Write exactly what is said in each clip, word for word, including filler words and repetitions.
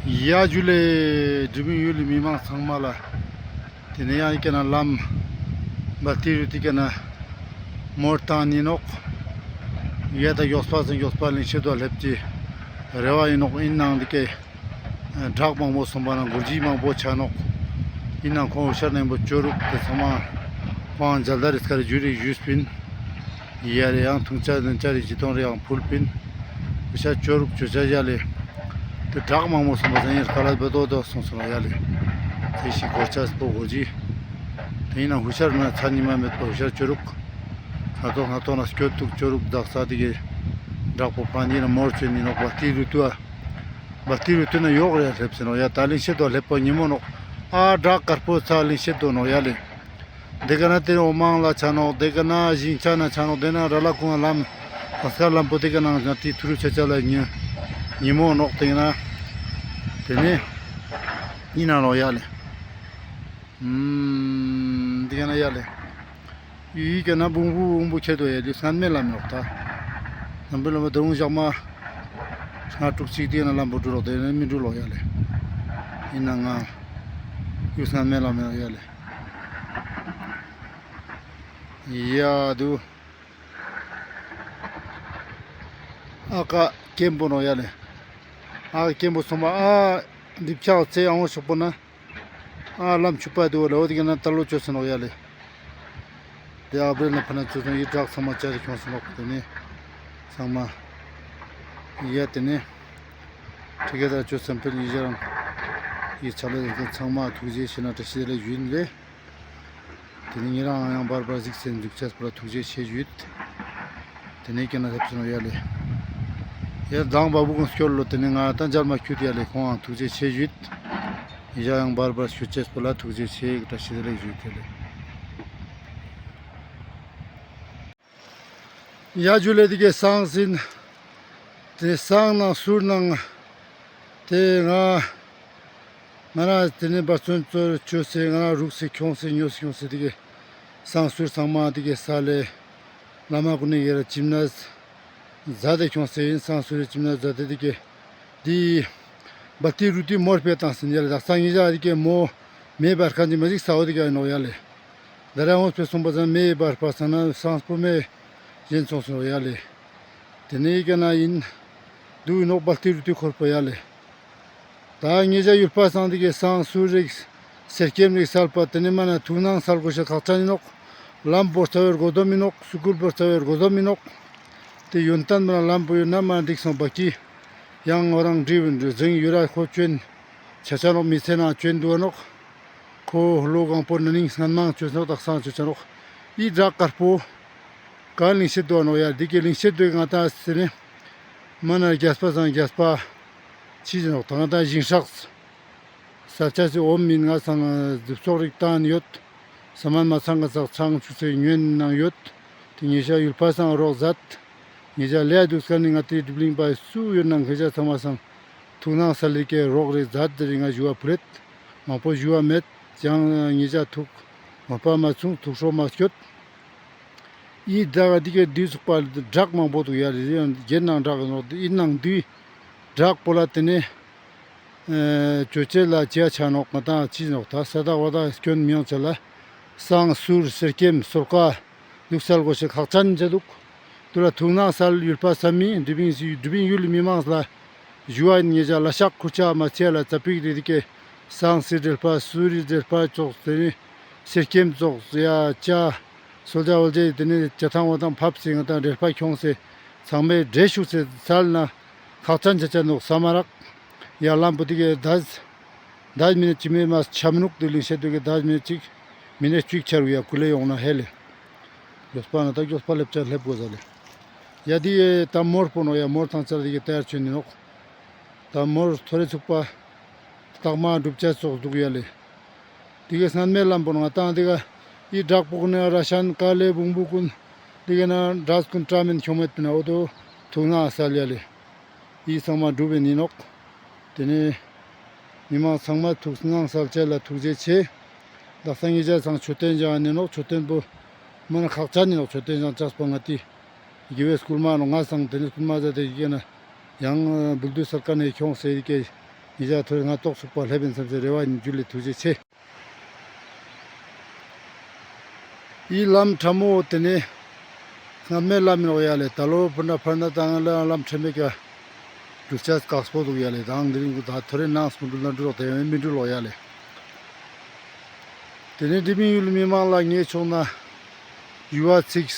ཡ་ཇུ་ལེ། དྲི་མེད་ཡུལ་ལི་མི་མང་ཚང་མ་ལ། ཏེ་ནེ་ཡང་ཨི་ཀ་ནེ་ལམ་བལ་ཏི་རུ་ཏི་ཀ་ནེ་མོར་ཏང་ནི་ནོག། ཡ་ད་གྱོགས་པ་སང་གྱོགས་པ་ལིང་ཤེད་དོ་ལེབ་ཅེས་རེ་བ་ཨིན་ནོག། ཨིན་ནའང་འི་ཀའི་བྲག་མང་པོ་སོང་པ་ན་གུར་ཇི་མང་པོ་ཆ་ནོག། ཨིན་ནའང་ཁོང་ཧུ་ཤར་ནན་པོ་ཅོ་རུག། ཏེ་ཚང་མ་ཁོང་མཇལ་དར་རི་སྐར་རི་ཇུ་རི་ཞུས་པིན། ཡ་ལེ་ཡང་ཐུང་ཅ་ནན་ཅ་རི་ཇི་ཏོང་རི་ཡང་ཕུལ་པིན། ཧུ་ཤར་ཅོ་རུག་ཅོ་ཅ་ཡ་ལེ། ཏེ་བྲག་མང་པོ་སོང་པ་སང་ཡར་ཀ་ལ་བེ་ཏོ་ཏོ་སོང་སོང་ཡ་ལེ། ཏེ་ཞིག་གོར་ཅས་པོ་གོར་ཇི། ཏེ་ཨིན་ནའང་ཧུ་ཤར་ན་ཚ་ཉི་མ་མེད་པ་ཧུ་ཤར་ཅོ་རུག། ང་ཏོ་ང་ཏོ་ན་སྐྱོད་ཐུག་ཅོ་རུག་དག་ས་ཏེ་གི་བྲག་པོ་ཕན་ཡིན་ན་མོར་ཅོ་ནི་ནོག། བལ་ཏི་རུ་ཏུ་ཨ། བལ་ཏི་རུ་ཏུ་ན་ཡོག་རེ་ལེབ་སེ་ནོག་ཡ། ད་ལིང་ཤེད་དོ་ལེབ་པ་ཉི་མོ་ནོག། ཨ་བྲག་དཀར་པོ་ཚ་ལིང་ཤེད་དོ་ནོག་ཡ་ལེ། ཏེ་ཀ་ནེ་ཏེ་འོ་མང་ལ་ཆ་ནོག། ཏེ་ཀ་ནེ་ཞིང་ཆ་ན་ཆ་ནོག། ཏེ་ནེ་ར་ལ་ཀུང་ལམ་ས་སྐར་ལམ་པོ་ཏེ་ཀ་ནེ་ང་ཏི་ཐུ་རུ་ཆ་ཆ་ལ་ཉི་ཉི་མོ་ནོག། ཏེ་ནེ་ཏེ་ནེ་ཨིན་ན་ནོག་ཡ་ལེ། ཨུམ། ཏེ་ཀ་ནེ་ཡ་ལེ། ཡི་ཀ་ནེ་བུང་བུ་བུང་བུ་ཁྱེར་དོ་ཡ་ལེ་སྔན་མེ་ལམ་ནོག་ད། སྔན་མེ་ལམ་པོ་ད་རུང་ཞག་མ་ལྔ་དྲུག་ཅིག་ཏེ་ནེ་ལམ་པོ་འགྲུལ་ལོག། ཏེ་ནེ་མི་འགྲུལ་ལོག་ཡ་ལེ། ཨིན་ན་ང་ཡུལ་སྔན་མེ་ལམ་ནོག་ཡ་ལེ། ཡ་དུ། ཨ་ཀ་སྐྱེན་པོ་ནོག་ཡ་ལེ། ཨ་ཀ་སྐྱེན་པོ་སོང་པ་ཨ་འདི་ཕྱག་ཚེ་ཡང་བོ་ཤོག་པོ་ན། ཨ་ལམ་ཆུ་པ་དུ་བ་ལེ། འོ་ཏེ་ཀ་ནེ་ད་ལོ་ཅོས་སེ་ནོག་ཡ་ལེ། ཏེ་ཨ་བྲེལ་ན་ཕ་ན་ཅོས་སེ་ཡི་བྲག་ཚང་མ་ཅ་རི་ཁྱོངས་སེ་ནོག། ཏེ་ནེ་ཚང་མ་ཡ་ཏེ་ནེ་ཁྲི་ཀ་ད་ཅོས་སེ་ཕེལ་ཡི་ཞ་རང་ཡི་ཆ་ལེ་ཚང་མ་ཐུགས་རྗེ་ཆེ་ན་བཀྲ་ཤིས་བདེ་ལེགས་ཞུ་ཡིན་ལེ། ཏེ་ནེ་ཉེ་རང་ཡང་བར་བར་གཟིགས་སེ་འཛུགས་ཆས་པོ་ལ་ཐུགས་རྗེ་ཆེ་ཞུས། ཏེ་ནེ་ཀྱེ་ན་ལེབ་སོང་ཡ་ལེ། ཡ་དང་བ་བུ་གུན་སྐྱོར་ལོ། ཏེ་ནེ་ང་ད་འཇར་མ་ཁྱུད་ཡ་ལེ། ཁོང་ཡང་ཐུགས་རྗེ་ཆེ་ཞུས། ཡ་ཡང་བར་བར་ཞུ་ཆས་པོ་ལ་ཐུགས་རྗེ་ཆེ། བཀྲ་ཤིས་བདེ་ལེགས་ཞུས་ཏེ་ལེ། ཡ་ཇུ་ལེ། ཏེ་གི་སང་སིན། ཏེ་སང་ནང་སུར་ནང་། ཏེ་ང་ང་རང་ཏེ་ནེ་འབད་བརྩོན་ཅོས་སེ་ང་རང་རུག་སེ་ཁྱོངས་སེ་ཉོས་སེ་ཁྱོངས་སེ་ཏེ་གི་སང་སུར་ཚང་མ་ཏེ་གི་ས་ལེ་བླ་མ་གུན་ནི་ཡ་ར་ཅིམ་ནས་ཛད་དེ་ཁྱོངས་སེ་ཨིན། སང་སུར་རི་ཅིམ་ནས་ཛད་དེ་ཏེ་གི་ཏེ་བལ་ཏི་རུ་ཏི་མོར་ཕེ་ཏང་སིན་ཡ་ལེ། དག་ས་ཉེ་ཞ་ཏེ་གི་མོ་མེ་འབར་ཁན་ཅིག་མ་ཞིག་ས་འོ་ཏེ་གི་ཨིན་ནོག་ཡ་ལེ། ད་ར་འོང་སྤེ་སོང་པ་ཙང་མེ་འབར་པ་སང་ན་སང་སྤོ་མེ་ཞན་སོང་སོང་ཡ་ལེ། ཏེ་ནེ་ཡི་ཀ་ན་ཨིན་དུག་ཨིན་ནོག་བལ་ཏི་རུ་ཏི་ཁོར་པོ་ཡ་ལེ། ད་ཉེ་ཞ་ཡུལ་པ་སང་ཏེ་གི་སང་སུར་རིགས་གསེར་སྐྱེམས་རིགས་སལ་པ་ཏེ་ནེ་མ་ན་ཐུག་ནང་སལ་གོས་ཤེས་ཁག་ཅན་ཨིན་ནོག། ལམ་བོར་ཚ་བའི་གོ་དོམ་ཨིན་ནོག། སུ་ཀུལ་བོར་ཚ་བའི་གོ་དོམ་ཨིན་ནོག། ཏེ་ཡོན་ཏན་མ་ན་ལམ་བོ་ཡོད་ན་མ་ན་འགྲིག་སོང་བ་ཀི། ཡང་ང་རང་འདྲི་བིན་འདྲི་ཟིང་ཡུ་ར་ཁོ་ཅོན་ཆ་ཆ་ནོག། མི་ཚེ་ནང་ཅོན་དུག་ནོག། ཁོ་ལོ་གང་པོ་ན་ནིང་སྔན་མ་ཅོས་ནོག། དག་སང་ཅོ་ཆ་ནོག། ཨི་བྲག་དཀར་པོ་ག་ལིང་ཤེད་དོ་ནོག་ཡ། ཏེ་གི་ལིང་ཤེད་དོ་ང་ཏང་སེ་ནེ་མ་ན་རྒྱས་པ་སང་རྒྱས་པ་ཅི་ཟེར་ནོག། ད་ང་ཏང་ཞིང་ཧྲག་ས་ཆ་སི་འོམ་མིན་ང་སང་རྫིབ་ཚོགས་རིགས་བཏང་ཡོད། ས་མན་མ་ཚང་ག་ཚག་ཚང་ཆུ་ཚོད་ཉོན་ནང་ཡོད། ཏེ་ཉེ་ཞ་ཡུལ་པ་སང་རོགས་ཛད། ཉེ་ཞ་ལས་དུག་སྐར་ནི་ང་ཏི་སྒྲིབ་གླིང་པ་སུ་ཡོད་ནང་ཁེ་ཞ་ཚང་མ་སང་ཐུག་ནང་སལ་ལི་ཀའི་རོགས་རེ་ཛད་ཟེར་རི་ང་ཞུ་བ་ཕུལ་ལེད། མང་པོ་ཞུ་བ་མེད། ཡང་ཉེ་ཞ་ཐུག་མ་པ་མ་ཆུང་ཐུག་ཧྲོ་མ་སྐྱོད། ཨི་ད་ག་ཏེ་གི་དུས་ཚུགས་པ་བྲག་མང་པོ་དུག་ཡ་རེ་རེ་ཡང་རྒྱན་ནང་བྲག་ནོག། ཨིན་ནང་དུས་བྲག་པོ་ལ་ཏེ་ནེ་ཨེ་ཅོ་ཅེ་ལ་ཅི་ཡ་ཆ་ནོག། ང་ཏང་ཅི་ནོག་ད་ས་དག་བ་དག་སྐྱོན་མི་ཡོང་ཅེ་ལ་སང་སུར་གསེར་སྐྱེམས་སོལ་ཀ་དུག་སལ་གོས་ཤེས་ཁག་ཅན་ཅིག་དུག། དུ་ལ་ཐུག་ནང་སལ་ཡུལ་པ་ས་མི་འདི་བིང་འདི་བིང་ཡུལ་ལི་མི་མང་ལ་ཞུ་བ་ཨིན། ཉེ་ཞ་ལ་ཤག་ཁུར་ཆ་མ་ཆེ་ལ་ཙ་པིག་རེ་རེ་ཀེ་སང་སི་འབྲེལ་པ་སུ་རི་འབྲེལ་པ་ཙོགས་ཏེ་ནེ་གསེར་སྐྱེམས་ཙོགས་ཡ་ཅ་སོལ་ཇ་འོལ་ཇ་ཏེ་ནེ་ཅ་ཐང་བ་ཐང་ཕབ་སེ་ང་ཏང་འབྲེལ་པ་ཁྱོངས་སེ་ཚང་མས་འབྲེལ་ཞུགས་སེ་སལ་ན་ཁག་ཅན་ཆ་ཆ་ནོག་ས་མ་རག། ཡ་ལམ་བུ་ཏེ་གི་ད་ད་མི་ནེ་ཅི་མེ་མ་ཆ་མི་ནུག། ཏེ་ལིང་ཤེད་དོ་གི་ད་མི་ནེ་ཅིག་མི་ནེ་ཅིག་ཆར་བུ་ཡ་ཀུ་ལེ་ཡོང་ན་ཧེ་ལེ། གྱོགས་པ་ན་ད་གྱོགས་པ་ལེབ་ཆ་ལེབ་གོས་ལེ། ཡ་ཏེ་ད་མོར་པོ་ནོག། ཡ་མོར་ཐང་ཆ་ཏེ་གི་ཏེར་ཆོན་ནི་ནོག། ད་མོར་ཐོ་རེ་ཚུགས་པ་སྟག་མ་གྲུབ་ཆ་ཙོགས་དུག་ཡ་ལེ། ཏེ་གི་སྔན་མེ་ལམ་པོ་ནང་ང་ཏང་ཏེ་ག་ཨི་བྲག་པོ་གུན་ནི་ར་ཤན་ཀ་ལེ་བུང་བུ་གུན་ཏེ་གི་ན་འབྲས་གུན་བཀྲ་མེན་ཁྱོང་མེད་པིན་ན་འོ་དོ་ཐུག་ནང་སལ་ཡ་ལེ། ཨི་ཚང་མ་གྲུབ་པའི་ནི་ནོག། ཏེ་ནེ་མི་མང་ཚང་མ་ཐུག་ནང་སལ་ཆ་ལ་ཐུགས་རྗེ་ཆེ། དག་ས་ཉེ་ཞ་སང་མཆོད་རྟེན་བཞེངས་ནི་ནོག། མཆོད་རྟེན་པོ་མ་ན་ཁག་ཅན་ནི་ནོག། མཆོད་རྟེན་བཞེངས་ཆགས་པ་ང་ཏི་དགེ་བའི་སྐུལ་མ་ནོག། ང་སང་ཏེ་ནེ་སྐུལ་མ་ཟ་ཏེ་ཡི་གེ་ན་ཡང་འབུལ་དུས་སར་ཀ་ནེ་ཁྱོངས་སེ་ཡི་གེ་ ཉེ་ཞ་ཐོ་རེ་ང་ཏོག་ཚུགས་པ་ལེབ་ཨིན་སམ་སེ་རེ་བ་ཨིན། ཇུ་ལེ། ཐུགས་རྗེ་ཆེ། འི་ལམ་ཁྲ་མོ་ཏེ་ནེ་སྔ་མའེ་ལམ་ཨིན་ནོག་ཡ་ལེ། ད་ལོ་ཕར་ན་ཕར་ན་ཏང་ལ་ལམ་ཁྲ་མེ་ཀ་གྲུལ་ཆ་ཀགས་པོ་དུག་ཡ་ལེ། ཏང་དེ་རིང་གུ་ད་ཐོ་རེ་ནངས་མོ་གྲུལ་ན་གྲུལ་ལོག་ཏེ་མི་གྲུལ་ལོག་ཡ་ལེ། ཏེ་ནེ་འབྲི་མི་ཡུལ་མི་མང་ལ་ངའེ་ཕྱོགས་ནེ་ཞུ་བ་ཚིགས་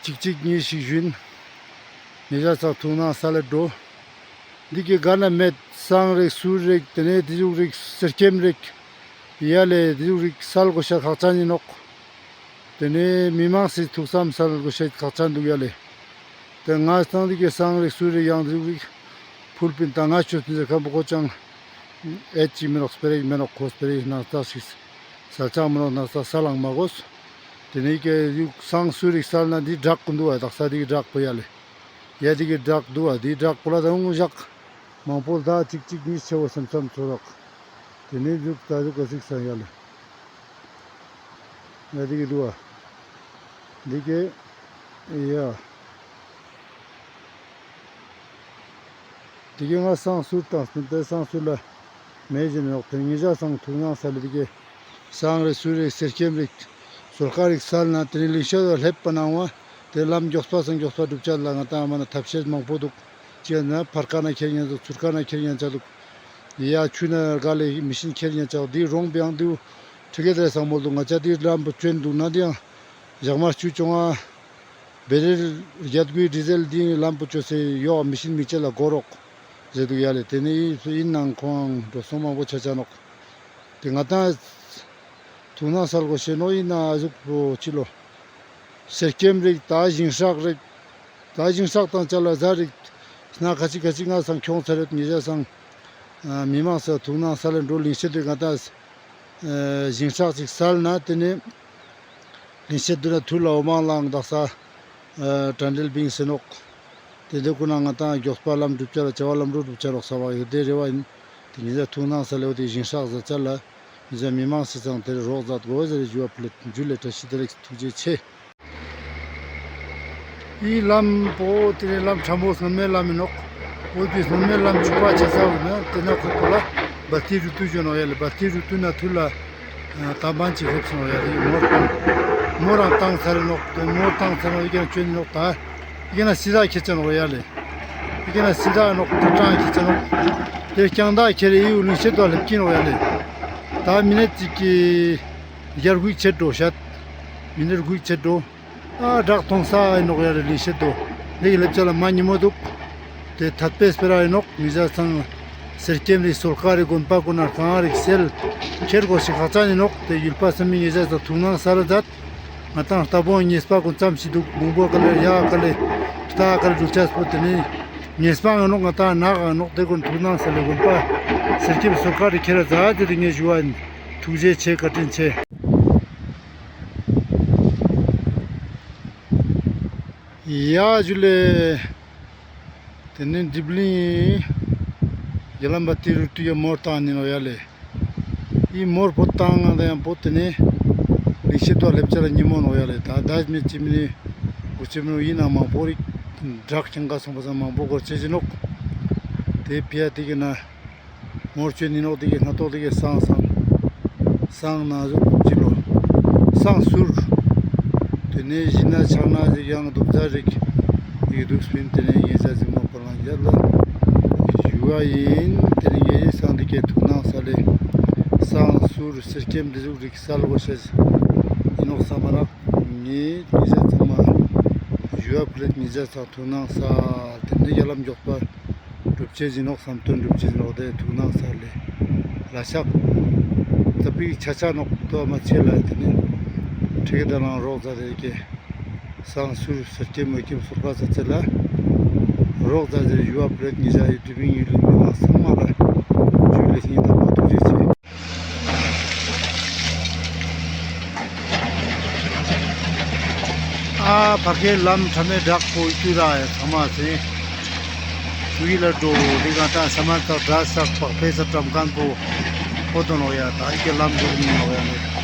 ཅིག་ཅིག་ཉིས་ཤིག་ཞུ་ཨིན། ཉེ་ཞ་སང་ཐུགས་སྣང་ས་ལེ་འགྲོ། འི་ཀེ་ག་ན་མེད་སང་རིག་སུར་རིག་ཏེ་ནེ་ཏེ་ཟུག་རིག་གསེར་སྐྱེམས་རིག་ཡ་ལེ། ཏེ་ཟུག་རིག་སལ་གོས་ཤེས་ཁག་ཅན་ཨིན་ནོག། ཏེ་ནེ་མི་མང་སི་ཐུགས་སམ་སལ་གོས་ཤེས་ཁག་ཅན་དུག་ཡ་ལེ། ཏེ་ང་སང་འི་ཀེ་སང་རིག་སུར་རིག་ཡང་ཏེ་ཟུག་རིག་ཕུལ་པིན། ཏ་ང་ཆོས་པིན་ཟེར་ཁན་པོ་ཁོ་ཅང་ཨེ་ཅིག་མེ་ནོག། སྤེ་ར་ཞིག་མེ་ནོག། ཁོ་སྤེ་ར་ཞིག་ནང་ཙག་ཞིག་སལ་ཅང་མེ་ནོག། ནང་ཙག་སལ་ལང་མ་གོས། ཏེ་ནེ་ཀེ་ཡུག་སང་སུར་རིག་སལ་ན་འི་བྲག་གུན་དུག་པ། དག་ས་འི་བྲག་པོ་ཡ་ལེ། ཡ་འི་ཀེ་བྲག་དུག་པ། འི་བྲག་པོ་ལ་ཏ་འུ་ཞག་མང་པོ་ཏ་ཅིག་ཅིག་ཉིས་ཆེ་བོ་སམ་སམ་ཚོར་རོག། ཏེ་ནེ་ཟུག་ཏ་ཟུག་ག་ཟིག་སང་ཡ་ལེ། ཡ་འི་ཀེ་དུག་པ། འི་ཀེ་ཡ། འི་ཀེ་ང་སང་སུར་ཏང་སྤིན་ཏེ་སང་སུར་ལ་མེ་ཞིན་ནོག། ཏེ་ཉེ་ཞ་སང་ཐུགས་སྣང་ས་ལེ་འི་ཀེ་སང་རིག་སུར་རིག་གསེར་སྐྱེམས་རིག་སོལ་ཁ་རིག་སལ་ན་ཏེ་ནེ་ལིང་ཤེད་ལེབ་པ་ནང་བ་ཏེ་ལམ་གྱོགས་པ་སང་གྱོགས་པ་གྲུབ་ཆ་ལ་ང་ཏང་མ་ན་ཐབས་ཤེས་མང་པོ་དུག། ཅི་ན་ཕར་ཀ་ན་ཁྱེར་ཉན་ཆ་ཚུར་ཀ་ན་ཁྱེར་ཉན་ཆ་དུག། ཡ་ཆུ་ན་ག་ལེ་མི་ཤིན་ཁྱེར་ཉན་ཆ་དུག། འི་རོང་པའང་དུག། ཁྲི་ཀེ་ཏེ་སང་མོལ་དུག། ང་ཅ་འི་ལམ་པོ་ཅོན་དུག་ན་འི་ཡང་ཞག་མ་ཆུ་ཅོང་ང་བེ་རེལ་རྒྱད་གུའི་ཌི་ཟེལ་འི་ལམ་པོ་ཅོས་སེ་ཡོག་མི་ཤིན་མི་ཅེ་ལ་གོ་རོག་ཟེར་དུག་ཡ་ལེ། ཏེ་ནེ་འི་སུ་ཨིན་ནང་ཁོང་འགྲོ་སོང་མང་པོ་ཆ་ཆ་ནོག། ཏེ་ང་ཏང་ཐུགས་སྣང་སལ་གོས་ཤེས་ནོག། ཨིན་ན་ཟུག་པོ་ཅི་ལོ། གསེར་སྐྱེམས་རིག་ཏ་ཞིང་ཤག་རིག་ཏ་ཞིང་ཤག་ཏང་ཅ་ལ་ཟ་རིག་སྣ་ཁ་ཅིག་ཁ་ཅིག་ང་སང་ཁྱོང་ཚར་རེད། ཉེ་ཞ་སང་མི་མང་སི་ཐུགས་སྣང་སལ་ལེ་འགྲོ། ལིང་ཤེད་དུ་ང་ཏང་ཞིང་ཤག་ཅིག་སལ་ན་ཏེ་ནེ་ལིང་ཤེད་དུ་ན་ཐུར་ལ་འོ་མ་ལང་དག་ས་དྲན་འབྲེལ་བིང་སེ་ནོག། ཏེ་ཏེ་གུན་ན་ང་ཏང་གྱོགས་པ་ལམ་གྲུབ་ཆ་རོག་བྱ་བ་ལམ་འགྲོ་གྲུབ་ཆ་རོག་ས་བ་ཡོད་དེ་རེ་བ་ཨིན། ཏེ་ཉེ་ཞ་ཐུགས་སྣང་སལ་ལེ་འོ་ཏེ་ཞིང་ཤག་ཟ་ཆ་ལ་ཉེ་ཞ་མི་མང་སི་ཚང་ཏེ་རོག་ཟ་གོས་ཟེར་ཞུ་བ་ཕུལ་ལེ། ཇུ་ལེ། བཀྲ་ཤིས་བདེ་ལེགས། ཐུགས་རྗེ་ཆེ། འི་ལམ་པོ་ཏེ་ནེ་ལམ་ཁྲ་མོ་སྔོན་མའེ་ལམ་ཨིན་ནོག། འོ་ཏེ་སྔོན་མའེ་ལམ་ཆུ་པ་ཆ་ས་བོ་ན་ཏེ་ན་ཁོ་པོ་ལ་བལ་ཏི་རུ་ཏུ་ཞུ་ནོག་ཡ་ལེ། བལ་ཏི་རུ་ཏུ་ན་ཐུར་ལ་ཏ་བན་ཅིག་ལེབ་སོང་ཡ་ལེ། མོར་ཏང་མོ་རང་ཏང་ཚར་ནོག། ཏེ་མོ་ཏང་ཚར་ནོག། འི་ཀ་ན་ཅོན་ནོག་ཏ། འི་ཀ་ན་སི་ཏ་ཁྱེར་ཆ་ནོག་ཡ་ལེ། འི་ཀ་ན་སི་ཏ་ནོག། ཏ་ཀྲང་ཁྱེར་ཆ་ནོག། ཏེ་རྐྱང་ཏ་ཁྱེར་རེ་འི་བོ་ལིང་ཤེད་དུ་ལེབ་ཀྱིན་ནོག་ཡ་ལེ། ཏ་མི་ནེ་ཅིག་གི་ཡར་གུག་ཆེད་འགྲོ་ཤད། མི་ནེ་གུག་ཆེད་འགྲོ། ཨ་བྲག་ཐོང་ས་ཨིན་ནོག་ཡ་ལེ། ལིང་ཤེད་དུ་ལེགས་ལེབ་ཆ་ལ་མ་ཉི་མོ་དུག། ཏེ་ཐད་པའེ་སྤེ་ར་ཨིན་ནོག། ཉེ་ཞ་སང་གསེར་སྐྱེམས་རིག་སོལ་ཁ་རིག་དགོན་པ་གུན་ན་གང་རིག་སེལ་ཁྱེར་གོས་ཤེས་ཁག་ཅན་ཨིན་ནོག། ཏེ་ཡུལ་པ་སམ་མི་ཉེ་ཞ་སང་ཐུགས་སྣང་སལ་ལེ་ཛད། ང་ཏང་ལྟ་བུ་ཉེས་པ་གུན་ཙམ་ཞིག་དུག། མང་པོ་ཀ་ལེ་ཡ་ཀ་ལེ་ཕི་ཏ་ཀ་ལེ་གྲུལ་ཆ་སྤོ་ཏེ་ནེ་ཉེས་པ་ཨིན་ནོག། ང་ཏང་ནག་ཨིན་ནོག། ཏེ་གུན་ཐུགས་སྣང་སལ་ལེ་དགོན་པ་གསེར་སྐྱེམས་སོལ་ཁ་རིག་ཁྱེར་ཛད་ཏེ་ངའེ་ཞུ་བ་ཨིན། ཐུགས་རྗེ་ཆེ། བཀའ་དྲིན་ཆེ། ཡ་ཇུ་ལེ། ཏེ་ནེ་འདི་བླིང་ཡ་ལམ་བལ་ཏི་རུ་ཏུ་ཡ་མོར་ཏང་ནི་ནོག་ཡ་ལེ། འི་མོར་པོ་ཏང་ང་ཏ་ཡང་པོ་ཏེ་ནེ་ལིང་ཤེད་དུ་ལེབ་ཆ་ལ་ཉི་མོ་ནོག་ཡ་ལེ། ཏ་ད་མི་ཅི་མི་ནི་གུ་ཅི་མི་ནོག། ཨིན་ན་མང་པོ་རིག་བྲག་རྐྱང་ཀ་སོང་པ་སང་མང་པོ་གོ་ཆེ་ཅི་ནོག། ཏེ་ཕི་ཡ་ཏེ་གི་ན་མོར་ཅོན་ཨིན་ནོག། ཏེ་གི་སྔ་ཏོག་ཏེ་གི་སང་སང་སང་ན་ཟུག་ཅི་ལོ། སང་སུར། ཏེ་ནེ་ཞིན་ན་ཆག་ན་ཟིག་ཡང་དུག་ཟ་རིག་ཡོད་དུག་སྤིན། ཏེ་ནེ་ཉེ་ཞ་ཟིག་མ་པ་ལང་ཡ་ལ་ཞུ་བ་ཨིན། ཏེ་ནེ་ཉེ་ཞ་སང་ཏེ་ཀེ་ཐུགས་སྣང་སལ་ལེ་སང་སུར་གསེར་སྐྱེམས་ཏེ་ཟུག་རིག་སལ་གོས་ཤེས་ཨིན་ནོག་སམ་མ་ནོག། ངའེ་ཉེ་ཞ་ཚང་མ་ཞུ་བ་ཕུལ་ལེ། ཉེ་ཞ་སང་ཐུགས་སྣང་སལ་ལེ། ཏེ་ནེ་ཡ་ལམ་གྱོགས་པ་གྲུབ་ཆེ་ཟིན་ནོག། སམ་དོན་གྲུབ་ཆེ་ཟིན་ནོག། ཏེ་ཐུགས་སྣང་སལ་ལེ་ལ་ཤག། ཏ་པིག་ཆ་ཆ་ནོག། ཏོ་མ་ཆེ་ལ་ཏེ་ནེ་ཁྲི་ཀེ་ཏ་ནང་རོག་ཟ་རེ་ཀེ་སང་སུར་གསེར་སྐྱེམས་མོ་སྐྱེམས་སོལ་ཁ་ཟ་ཆ་ལ་རོག་ཟ་ཟེར་ཞུ་བ་ཕུལ་ལེ། ཉེ་ཞ་ཡུལ་དུ་བིང་ཡུལ་ལི་མི་མང་ཚང་མ་ལ་ཇུ་ལེ་ཞིང་ཏ་པ་ཐུགས་རྗེ་ཆེ། ཨ་ཕ་གིའི་ལམ་ཁྲ་མོའི་བྲག་པོ་ཡུ་ཏུ་ར་ཡ་ཚང་མ་སེ་ཡུལ་ལ་འགྲོ་འདི་ག་ད་ས་མ་ཏ་བྲག་སག་པག་ཕེ་ས་ཏམ་ཁན་པོ་ཁོ་དོན་ནོག་ཡ། ད་ཨི་ཀེ་ལམ་འགྲོ་མི་ནོག་ཡ་ནི།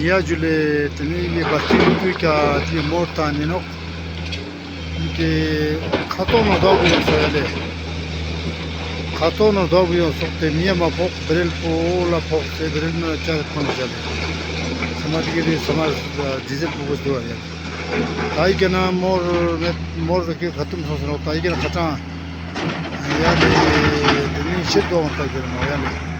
ཡ་ཇུ་ལེ། ཏེ་ནེ་ཡི་བར་ཅིག་ཏུ་ཀ་ཏེ་མོར་ཏང་ནི་ནོག་ཏེ་ཁ་ཏོ་ནོ་དོག་གུ་ཡོང་སོག་ཡ་ལེ། ཁ་ཏོ་ནོ་དོག་གུ་ཡོང་སོག་ཏེ་མི་ཡ་མ་ཕོག་བེ་རེལ་པོ་ལ་ཕོག་སེ་བེ་རེལ་མི་ལ་ཅར་ཁོང་ཡ་ལེ། ས་མ་ཏེ་གི་རེ་ས་མ་ཌི་ཟེལ་པོ་གོ་སྟེ་བ་ཡ་ལེ། ཏ་ཡི་ཀ་ན་མོར་མེད་མོར་ཟེར་གི་ཁ་ཏུམ་སོང་སོང་ནོག་ཏ་ཡི་ཀ་ན་ཁ་ཏང་ཡ་ལེ། ཏེ་ནེ་ཤེད་དོ་ཏ་གི་རེ་ནོག་ཡ་ལེ།